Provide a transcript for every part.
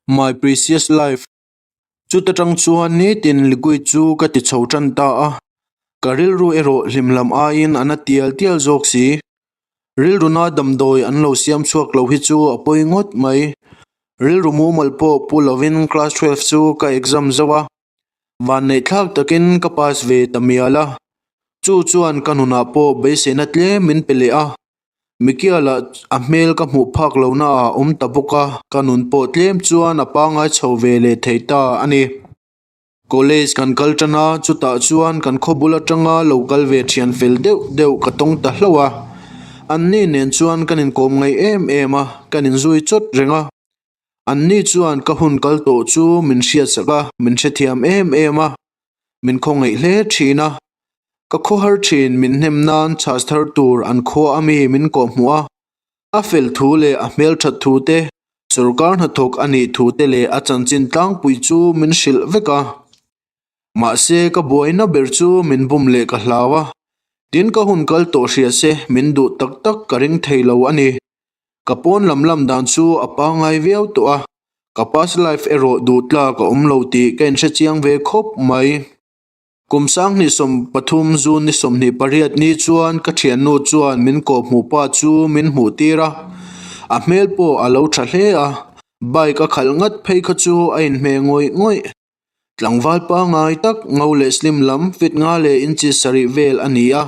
My Precious Life. Chuta tang chuan nitin liquid chu ka ti chho tan ta a, ka rilru erawh hlim lam aiin a na tial tial zawk si. Rilruna damdawi an lo siam chhuak lo hi chu a pawi ngawt mai. Rilru mumal pawh pu lovin class 12 chu ka exam zo a, vanneih thlak takin ka pass ve ta mial a. Chu chuan ka nunah pawh beiseina tlem min pe leh a, Mikiala a hmel ka hmuh phak lohna ah a awm ta bawk a, ka nun pawh tlem chuan a pangngai chho ve leh thei ta a ni. College kan kal tan a, chutah chuan kan khaw bul atanga lo kal ve thian fel deuh deuh ka tawng ta hlauh a. Anni nen chuan kan inkawm ngaih em em a, kan inzui chawt reng a. Anni chuan ka hun kal tawh chu min hriatsak a, min hrethiam em em a, min khawngaih hle thin a. Ka khawhar thin min hnem nan chhas thar tur an khua ami min kawhhmuh a, a fel thu leh a hmelthat thu te, sawrkar hnathawk a nih thu te leh a chanchin tlangpui chu min hrilh vek a. Mahse ka buaina ber chu min bum leh ka hlau a, tin ka hun kal tawh hria se min duh tak tak ka ring thei lo a ni. Ka pawn lam lam dan chu a pangngai viau tawh a, ka past life erawh duh tlak a awm lo tih ka inhre chiang ve khawp mai. Kum 2013 June ni 28 ni chuan ka thiannu chuan min kawhhmuh pa chu min hmuh tir a, a hmel pawh a lo tha hle a, bike a khalh ngat phei kha chu a inhmeh ngawih ngawih. Tlangval pangngai tak ngo leh slim lam fit nga leh inchi sarih vel a ni a,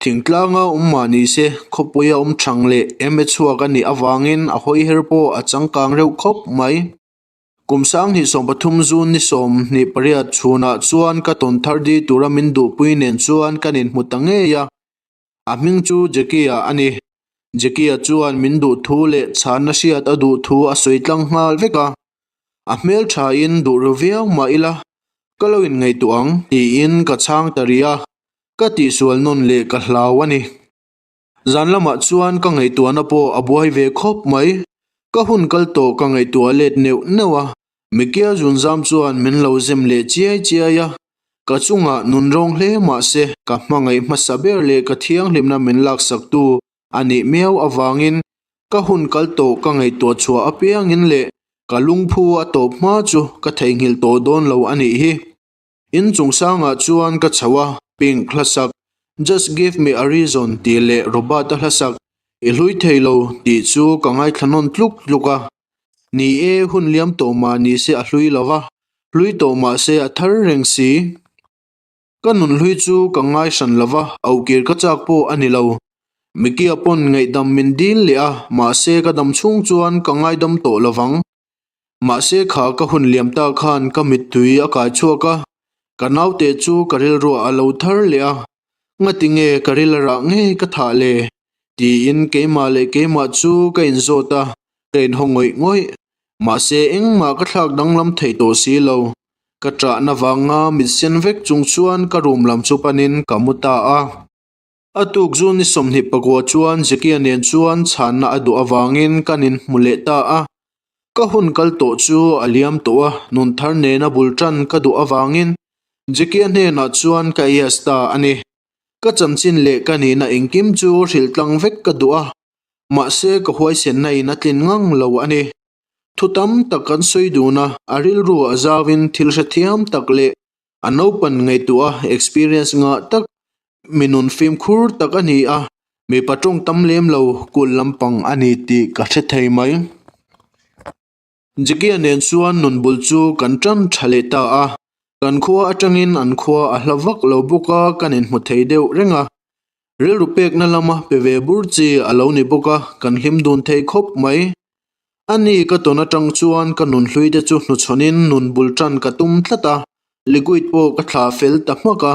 thingtlanga awm mah ni se khawpuia awm thang leh ema chhuak a nih avangin a hawi her pawh a changkang reuh khawp mai. Kum 2013 June ni 28 chhunah chuan ka tawn thar di tura min duhpui nen chuan kan inhmu ta ngei a, a hming chu Jackie-a a ni. Jackie-a chuan min duh thu leh chhanna hriat a duh thu a sawi tlang nghal vek a, a hmel thain duh ru viau mah ila ka lo inngaihtuah ang tiin ka chhang ta rih a, ka tihsual nawn leh ka hlau a ni. Zan lamah chuan ka ngaihtuahna pawh a buai ve khawp mai. Ka hun kal tawh ka ngaihtuah let neuh neuh a, Mikia zunzam chuan min lo zem leh chiai chiai a. Ka chungah nun rawng hle mah se ka hmangaih hmasa ber leh ka thianghlimna min laksaktu a nih miau avangin ka hun kal tawh ka ngaihtuah chhuah apiangin leh ka lungphu a tawp hma chu ka theihnghilh tawh dawn lo a nih hi. In chung sangah chuan ka chho a, Pink hla sak, Just give me a reason tih leh Robert-a hla sak, I hlui thei lo tih chu ka ngaithla nawn tluk tluk a. Ni e, hun liam tawh mah ni se a hlui lo va, hlui tawh mah se a thar reng si. Ka nun hlui chu ka ngai hran lo va, auhkir ka chak pawh a ni lo. Mikia pawn ngaihdam min dil leh a, mahse ka dam chhung chuan ka ngaidam tawh lo vang. Mahse kha ka hun liam ta khan ka mittui a kai chhuak a, ka naute chu ka rilruah a lo thar leh a, ngati nge ka ril a rah ngei ka thah le? tiin keimah leh keimah chu ka inzawt a, ka inhaw ngawih ngawih. Mahse engmah ka thlak danglam thei tawh si lo. Ka ṭahna vanga mit sen vek chung chuan ka room lam chu panin ka mu ta a. A tuk zu ni 24 chuan Zekia nen chuan chhanna a duh avangin kan inhmu leh ta a. Ka hun kal tawh chu a liam tawh a, nun thar nena bul tan ka duh avangin Zekia hnenah chuan ka yes ta a ni. Ka chanchin leh ka nihna engkim chu hrilh tlang vek ka duh a, mahse ka huaisenna in a tlin ngang lo a ni. Thu tam tak kan sawi dun a, a rilru a zauin thil hrethiam tak leh A naupan ngaihtuah a experience ngah tak, mi nun fimkhur tak a ni a, mipa tawng tam lem lo kulh lampang a ni tih ka hre thei mai. Jackie-a nen chuan nun bul chu kan tan tha leh ta a, kan khua atangin an khua a hla vak lo bawk a, kan inhmu thei deuh reng a. Rilru pekna lama pe ve bur chi a lo ni bawk a, kan hlim dun thei khawp mai. A ni ka tawn atang chuan ka nun hlui te chu hnuchhawnin nun bul tan ka tum tlat a, liquid pawh ka thlah fel ta hmak a.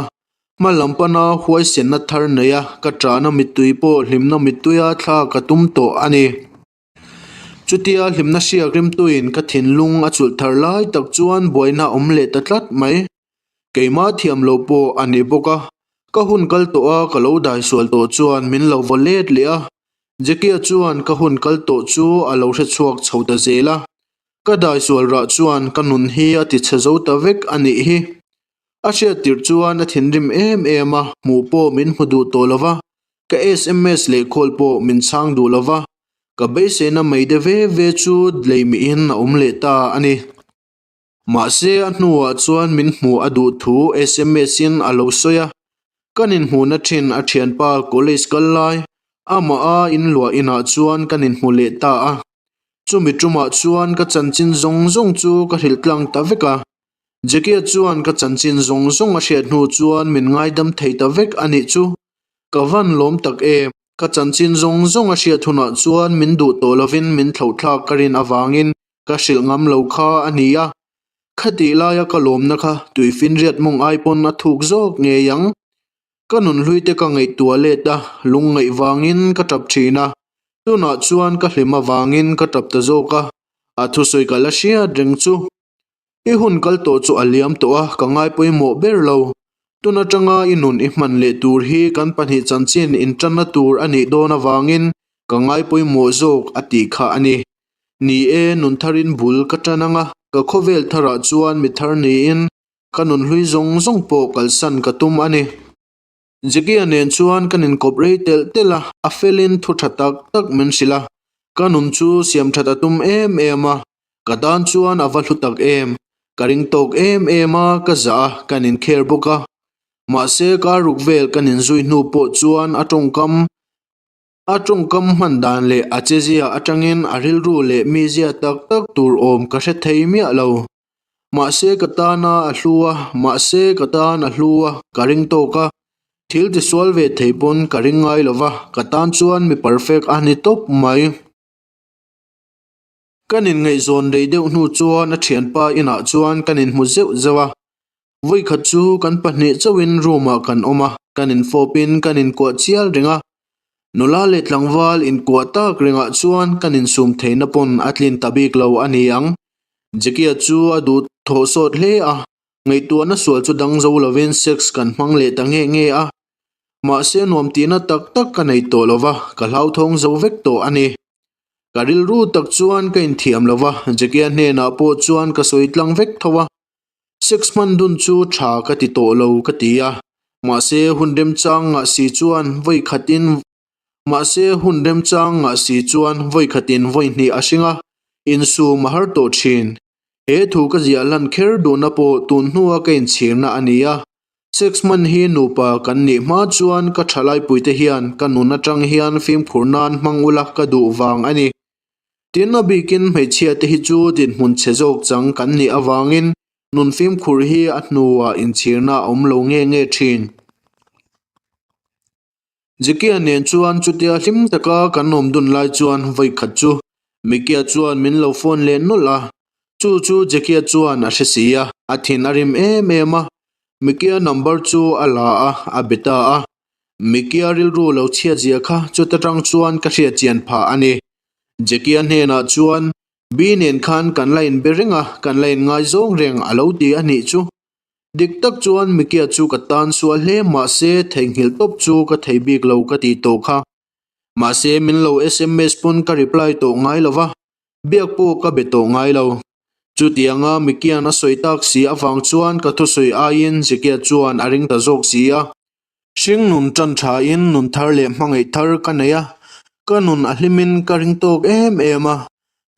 Hma lam pana huaisenna thar nei a, ka ṭahna mittui pawh hlimna mittuia thla ka tum tawh a ni. Chutia hlimna hriak rimtuin ka thinlung a chulh thar lai tak chuan buaina a awm leh ta tlat mai. Keimah thiam lo pawh a ni bawk a, ka hun kal tawh a ka lo dai sual tawh chuan min lo vaw let leh a, Jackie-a chuan ka hun kal tawh chu a lo hre chhuak chho ta zel a, ka dai sual rah chuan ka nun hi a ti chhe zo ta vek a nih hi. A hriat tirh chuan a thinrim em em a, hmuh pawh min hmu duh tawh lo va, ka sms leh call pawh min chhang duh lo va. Ka beiseina mai de ve ve chu leimihin a awm leh ta a ni. Mahse a hnuah chuan min hmuh a duh thu sms-in a lo sawi a. Kan inhmuhna thin a thianpa college kal lai, amah a inluah inah chuan kan inhmu leh ta a. Chumi tumah chuan ka chanchin zawng zawng chu ka hrilh tlang ta vek a. Jackie-a chuan ka chanchin zawng zawng a hriat hnu chuan min ngaidam thei ta vek a nih chu. Ka van lawm tak em, ka chanchin zawng zawng a hriat hunah chuan min duh tawh lovin min thlauhthlak ka rin avangin ka hrilh ngam lo kha a ni a. Khatih laia ka lawmna kha tuifinriat mawng ai pawn a thuk zawk ngei ang. Ka nunhlui te ka ngaihtuah let a, lungngaih vangin ka tap thin a, tunah chuan ka hlim avangin ka tap ta zawk a, a thusawi ka la hriat reng chu. I hun kal tawh chu a liam tawh a, ka ngai pawimawh ber lo. Tun atanga i nun i hman leh tur hi kan pahnih chanchin intanna tur a nih dawn avangin ka ngai pawimawh zawk a tih kha a ni. Ni e, nun tharin bul ka tan ang a, ka khawvel tharah chuan mi thar niin ka nun hlui zawng zawng pawh kalsan ka tum a ni. Jackie-a nen chuan kan inkawp rei telh telh a, a felin thu tha tak tak min hrilh a. Ka nun chu siam that a tum em em a, ka tan chuan a va hlu tak em. Ka ring tawk em em a, ka zah a, kan inkher bawk a. Mahse, kar ruk vel kan inzui hnu pawh chuan a tawngkam A tawngkam hman dan leh a chezia atangin a rilru leh mizia tak tak tur awm ka hre thei miah lo. Mahse ka tana a hlu a, mahse ka tan a hlu a, ka ring tawk a. Thil tisual ve thei pawn ka ring ngai lo va, ka tan chuan mi perfect a ni tawp mai. Kan inngaihzawn rei deuh hnu chuan a thianpa inah chuan kan inhmu zeuh zeuh a. Vawikhat chu kan pahnih chauhin room ah kan awm a, kan infawpin kan inkuah chial reng a. Nula leh tlangval inkuah tak rengah chuan kan insum theihna pawn a tlin ta bik lo a ni ang. Jackie-a chu a duh thawh sawt hle a, ngaihtuahna sual chu dang zo lovin sex kan hmang leh ta nge nge a. Mahse nuam tihna tak tak ka nei tawh lo va, ka hlauthawng zo vek tawh a ni. Ka rilru tak chuan ka inthiam lo va, Jackie-a hnenah pawh chuan ka sawi tlang vek tho a. Sex hman dun chu tha ka ti tawh lo ka ti a, mahse hun remchang ngah si chuan vawi khatin mahse hun remchang ngah si chuan vawi khatin vawi hnih a hring a, insum a har tawh thin. He thu ka ziah lan kher duhna pawh tun hnua ka inchhirna a ni a, sex hman hi nupa kan nih hma chuan ka thalaipuite hian ka nun atang hian fimkhur nan hmang ula ka duh vang a ni. Tin, a bikin hmeichhia te hi chu dinhmun chhe zawk chang kan nih avangin nun fimkhur hi a hnuah inchhirna a awm lo nge nge thin. Jackie-a nen chuan chutia hlim taka kan awm dun lai chuan vawi khat chu Mickey-a chuan min lo phone leh nawlh a. Chu chu Jackie-a chuan a hre si a, a thin a rim em em a. Mickey-a number chu a la a, a be ta a. Mickey-a rilru lo chhiat zia kha chuta tang chuan ka hriat chian phah a ni. Jackie-a hnenah chuan, Bi nen khan kan la inbe reng a, kan la inngaizawng reng a lo ti a nih chu. Dik tak chuan Mikia chu ka tan sual hle mahse theihnghilh tawp chu ka thei bik lo ka tih tawh kha. Mahse min lo sms pawn ka reply tawh ngai lo va, biak pawh ka be tawh ngai lo. Chutianga Mikia'n a sawi tak si avang chuan ka thusawi aiin Zekia chuan a ring ta zawk si a. Hring nun tan thain nun thar leh hmangaih thar ka nei a, ka nun a hlimin ka ring tawk em em a.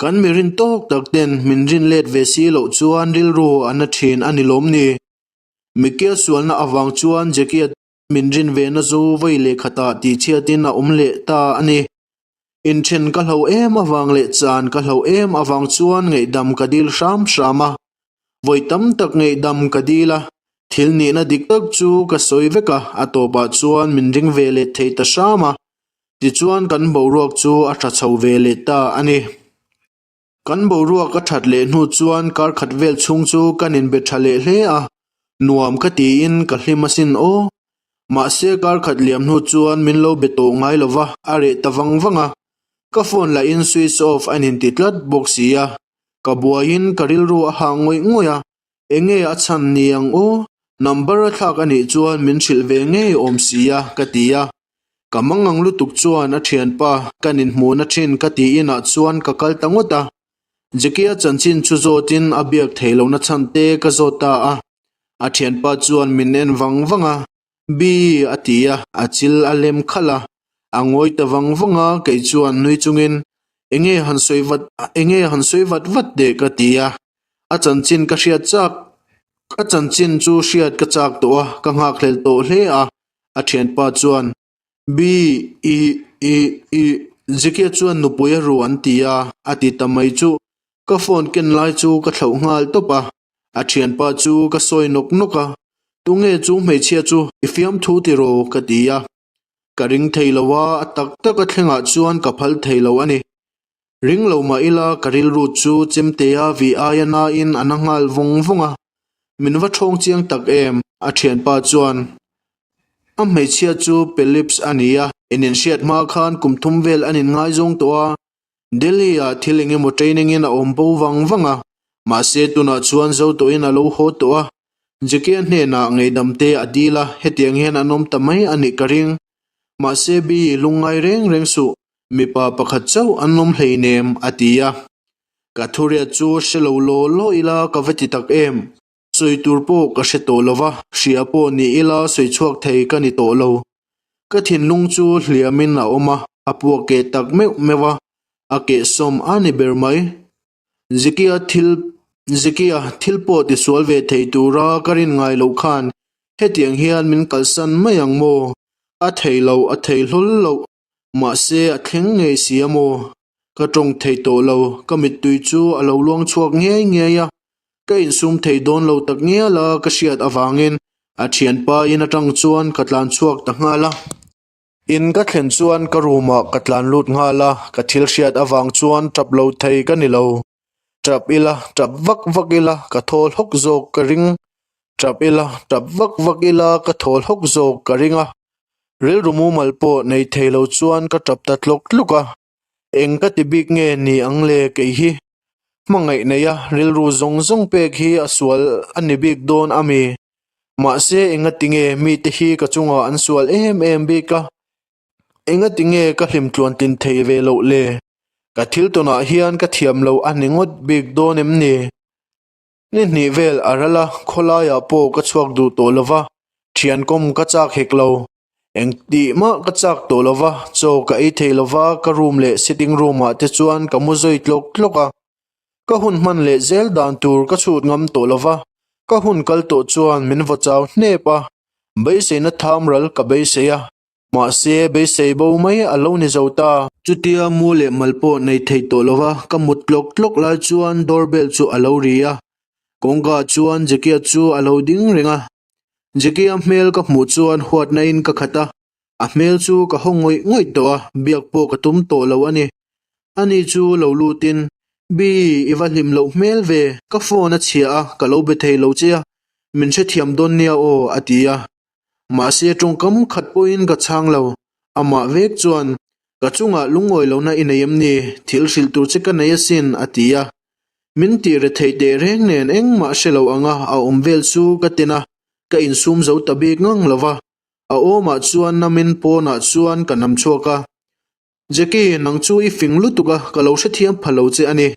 Kan mi rin tawk tak ten min rin let ve si loh chuan rilru a na thin a ni lawm ni? Mikia sualna avang chuan Jackie-a min rin ve na zu vawi leh khatah tihchhiatin a awm leh ta a ni. Inthen ka hloh em avang leh chan ka hloh em avang chuan ngaihdam ka dil hram hram a. Vawi tam tak ngaihdam ka dil a, thil nihna dik tak chu ka sawi vek a, a tawpah chuan min ring ve leh thei ta hram a. Tichuan kan boruak chu a tha chho ve leh ta a ni. Kan boruak a that leh hnu chuan kar khat vel chhung chu kan inbe tha leh hle a, nuam ka tiin ka hlim asin aw. Mahse kar khat liam hnu chuan min lo be tawh ngai lo va, a reh ta vang vang a. Ka phone lahin switch off a inti tlat bawk si a, ka buaiin ka rilru a hah ngawih ngawih a, enge a chhan ni ang aw, number a thlak a nih chuan min hrilh ve ngei awm si a ka ti a. Ka mangang lutuk chuan a thianpa kan inhmuhna thin ka tih inah chuan ka kal ta ngawt a. Jackie-a chanchin chu zawtin a biak theih lohna chhan te ka zawt ta a. A thianpa chuan min en vang vang a, Bi a ti a, a chil a lem khalh a. A ngawi ta vang vang a, kei chuan nui chungin. Enge han sawi vat enge han sawi vat vat teh ka ti a, a chanchin ka hriat chak a chanchin chu hriat ka chak tawh a, ka nghakhlel tawh hle a, a thianpa chuan B I I I Zikia chuan nupui a ru an ti a, a ti ta mai chu ka phone ken lai chu ka thlauh nghal tawp a, a thianpa chu ka sawi nawk nawk a, tunge chu hmeichhia chu i fiamthu tiraw ka ti a. Ka ring thei lo a, a tak tak a thlengah chuan ka phal thei lo a ni. Ring lo mah ila ka rilru chu chemtea vi aia nain a na nghal vawng vawng a, min va ṭhawng chiang tak em, a ṭhianpa chuan. A hmeichhia chu Pelips a ni a, in inhriat hma khan kum thum vel an inngaizawng tawh a, Delhi-ah thil eng emaw training-in a awm bo vang vang a, mahse tunah chuan zo tawhin a lo haw tawh a. Jackie-a hnenah ngeihdam te a dil a, hetiang hian an awm ta mai a nih ka ring. Mahse Bi, lungngai reng reng suh, mipa pakhat chauh an awm hleinem, a ti a. Ka thuriat chu hre lo law law ila ka va ti tak em? Sawi tur pawh ka hre tawh lo va, hria pawh ni ila sawi chhuak thei ka ni tawh lo. Ka thinlung chu hliamin a awm a, a puak keh tak meuh meuh a, a kehsawm a ni ber mai. Zikia thil Zikia thil pawh tisual ve thei tura ka rin ngai loh khan hetiang hian min kalsan mai ang maw? A thei lo, a thei hlawl loh. Mahse a thleng ngei si a maw? Ka tawng thei tawh lo, ka mittui chu a lo luang chhuak ngei ngei a, ka insum thei dawn lo tak ngial a ka hriat avangin a thianpa in atang chuan ka tlan chhuak ta nghal a. In ka thlen chuan ka room ah ka tlan lut nghal a, ka thil hriat avang chuan tap lo thei ka ni lo. Tap ila, tap vak vak ila ka thawl hawk zawk ka ring. Tap ila, tap vak vak ila ka thawl hawk zawk ka ring a. Rilru mumal pawh nei thei lo chuan ka tap ta tlawk tlawk a, eng ka ti bik nge ni ang le kei hi? Hmangaih neia rilru zawng zawng pek hi a sual a ni bik dawn a mi? Mahse engati nge mite hi ka chungah an sual em em bik a? Engati nge ka hlim tluan tlin thei ve loh le? Ka thil tawnah hian ka thiam lo a ni ngawt bik dawn em ni? Ni hnih vel a ral a, khawlaiah pawh ka chhuak duh tawh lo va, thian kawm ka chak hek lo. Engtih mah ka chak tawh lo va, chaw ka ei thei lo va, ka room leh sitting room ah te chuan ka mu zui tlawk tlawk a. Ka hun hman leh zel dan tur ka chhut ngam tawh lo va, ka hun kal tawh chuan min vaw chau hnep a, beiseina tham ral ka beisei a. Mahse, beisei bo mai a lo ni zo ta. Chutia mu leh mal pawh nei thei tawh lova ka mut tlawk tlawk lai chuan door bell chu a lo ri a. Kawngka chuan Jackie-a chu a lo ding reng a. Jackie-a hmel ka hmuh chuan huatna in ka khat a, a hmel chu ka haw ngawih ngawih tawh a, biak pawh ka tum tawh lo a ni. Ani chu lo lutin, Bi, i va hlim loh hmel ve, ka phone a chhia a, ka lo be thei lo che a, min hrethiam dawn nia aw, a ti a. Mahse tawngkam khat pawhin ka chhang lo. Amah vek chuan, Ka chungah lungawi lohna i nei em ni? Thil hrilh tur che ka nei asin, a ti a. Min tih re theih teh reng nen engmah hre lo anga a awm vel chu ka ten a, ka insum zo ta bik ngang lo va. A awmah chuan namin pawnah chuan ka nam chhuak a. Jackie, nang chu i fing lutuk a, ka lo hrethiam pha lo che a ni.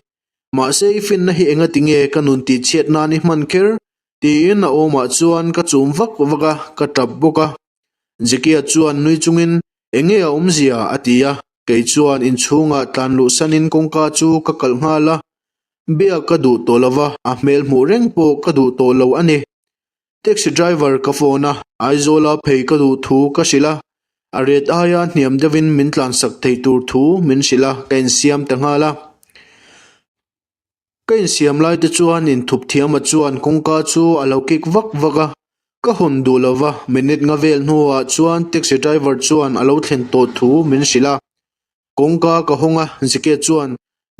Mahse i finna hi enga tinge ka nun tihchhiat nan i hman kher? Tiin a awmah chuan ka chum vak vak a, ka tap bawk a. Jackie-a chuan nui chungin, Enge a awmzia? a ti a. Kei chuan inchhungah tlan luhsanin kawngka chu ka kalh nghal a. Biak ka duh tawh lo va, a hmel hmuh reng pawh ka duh tawh lo a ni. Taxi driver ka phone a, Aizawla phei ka duh thu ka hrilh a, a ret aia hniam deuhin min tlansak thei tur thu min hrilh a, ka insiam ta nghal a. Ka insiam lai te chuan inthup thiama chuan kawngka chu a lo kik vak vak a, ka hawn duh lo va, minute nga vel hnuah chuan taxi driver chuan a lo thlen tawh thu min hrilh a. Kawngka ka hawng a, Zike chuan,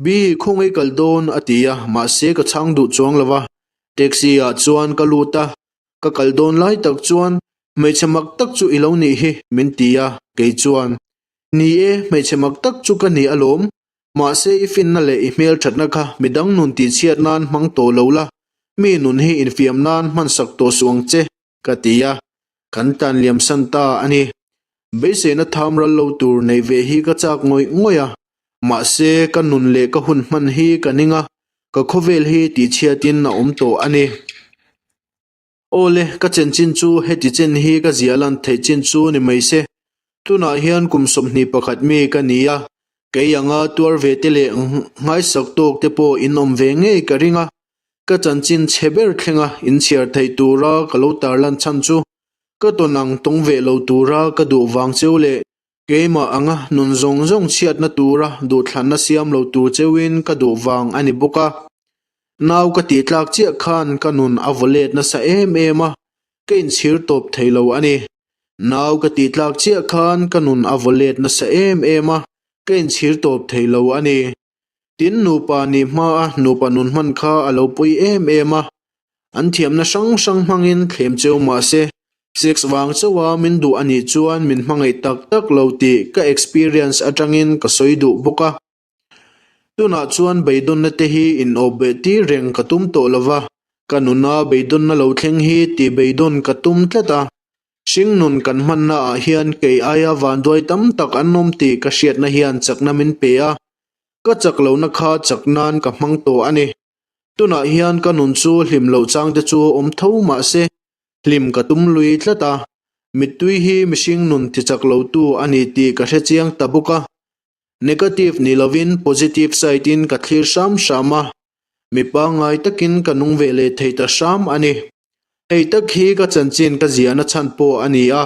Bi, khawngaih kal dawn, a ti a, mahse ka chhang duh chuang lo va. Taxi ah chuan ka lut a, ka kal dawn lai tak chuan, Hmeichhe mak tak chu i lo nih hi, min ti a, kei chuan, Ni e, hmeichhe mak tak chu ka ni alawm, mahse i finna leh i hmelthatna kha midang nun tihchhiat nan hmang tawh lo la, mi nun hi infiam nan hmansak tawh suh ang che, ka ti a, kan tlan liam san ta a ni. Beiseina tham ral lo tur neih ve hi ka chak ngawih ngawih a, mahse ka nun leh ka hun hman hi ka ning a, ka khawvel hi tihchhiatin a awm tawh a ni. Awle, ka chanchin chu heti chen hi ka ziah lan theih chin chu ni mai se. Tunah hian kum 21 mi ka ni a. Kei anga tuar ve te leh nghaisak tawk te pawh in awm ve ngei ka ring a, ka chanchin chhe ber thlenga inchhiar theih tura ka lo tarlan chhan chu ka tawn ang tawng ve lo tura ka duh vang cheu leh keimah anga nun zawng zawng chhiatna tura duhthlanna siam lo tur cheuin ka duh vang a ni bawk a. Nau ka tih tlak chiah khan ka nun a vaw let nasa em em a, ka inchhir tawp thei lo a ni. Nau ka tih tlak chiah khan ka nun a vaw let nasa em em a, ka inchhir tawp thei lo a ni. Tin, nupa nih hmaa nupa nun hman kha a lo pawi em em a, an thiamna hrang hrang hmangin thlem cheu mah se, sex vang chauha min duh a nih chuan min hmangaih tak tak lo tih ka experience atangin ka sawi duh bawk a. Tunah chuan beidawnna te hi inawp beh tir reng ka tum tawh lo va, ka nuna beidawnna lo thleng hi tih beidawn ka tum tlat a. Hring nun kan hmanna ah hian kei aia vanduai tam tak an awm tih ka hriatna hian chakna min pe a, ka chak lohna kha chak nan ka hmang tawh a ni. Tunah hian ka nun chu hlim loh chang te chu awm tho mah se, hlim ka tum lui tlat a, mittui hi mihring nun tichak lotu a ni tih ka hrechiang ta bawk a. Negative ni lovin positive side in ka thlir hram hram a, mi pangngai takin ka nung ve leh thei ta hram a ni. Hei tak hi ka chanchin ka ziahna chhan pawh a ni a,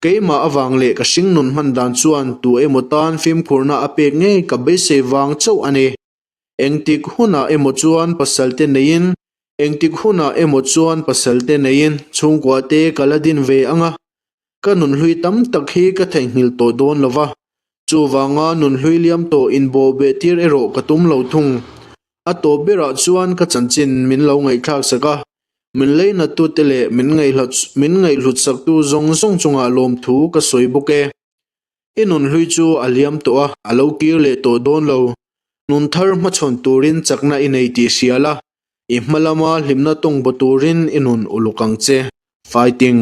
keimah avang leh ka hringnun hman dan chuan tu emaw tan fimkhurna a pek ngei ka beisei vang chauh a ni. Engtik hunah emaw chuan pasal te neiin, engtik hunah emaw chuan pasal te neiin chhungkua te ka la din ve ang a, ka nunhlui tam tak hi ka theihnghilh tawh dawn lo va, chuvanga nunhlui liam tawh inbawh beh tir erawh ka tum lo thung. A tawp berah chuan ka chanchin min lo ngaihthlak sak a, min leinatute leh min min ngaihhlutsaktu zawng zawng chungah lawmthu ka sawi bawk e. I nunhlui chu a liam tawh a, a lo kir leh tawh dawn lo. Nun thar hmachhawn turin chakna i nei tih hria la, i hma lama hlimna tawng baw turin i nun uluk ang che. Fighting.